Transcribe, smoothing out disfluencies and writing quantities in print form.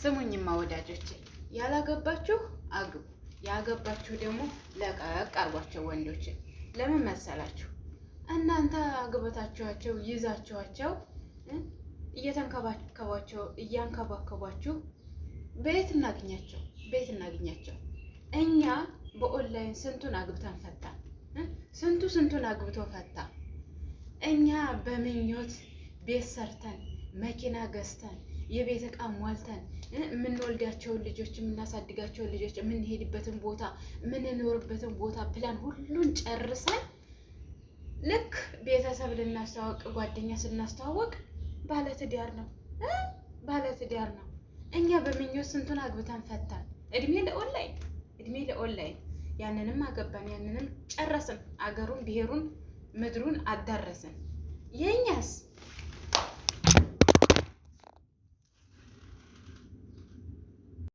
ስሙኝማ ወዳጆቼ፣ ያላገባችሁ አግቡ፣ ያገባችሁ ደግሞ ለቀቅ አርጓቸው ወንዶችን። ለምን መሰላችሁ? እናንተ አግብታችኋቸው ይዛችኋቸው እየተንከባከቧቸው እያንከባከቧችሁ በየት እናግኛቸው? በየት እናግኛቸው? እኛ በኦንላይን ስንቱን አግብተን ፈታ፣ ስንቱ ስንቱን አግብቶ ፈታ። እኛ በምኞት ቤት ሰርተን መኪና ገዝተን የቤት ዕቃ ሟልተን የምንወልዳቸውን ልጆች፣ የምናሳድጋቸውን ልጆች፣ የምንሄድበትን ቦታ፣ የምንኖርበትን ቦታ ፕላን ሁሉን ጨርሰን ልክ ቤተሰብ ልናስተዋወቅ ጓደኛ ስናስተዋወቅ ባለትዳር ነው፣ ባለትዳር ነው። እኛ በምኞት ስንቱን አግብተን ፈታን። እድሜ ለኦንላይን፣ እድሜ ለኦንላይን። ያንንም አገባን፣ ያንንም ጨረስን። አገሩን፣ ብሔሩን፣ ምድሩን አዳረስን። የእኛስ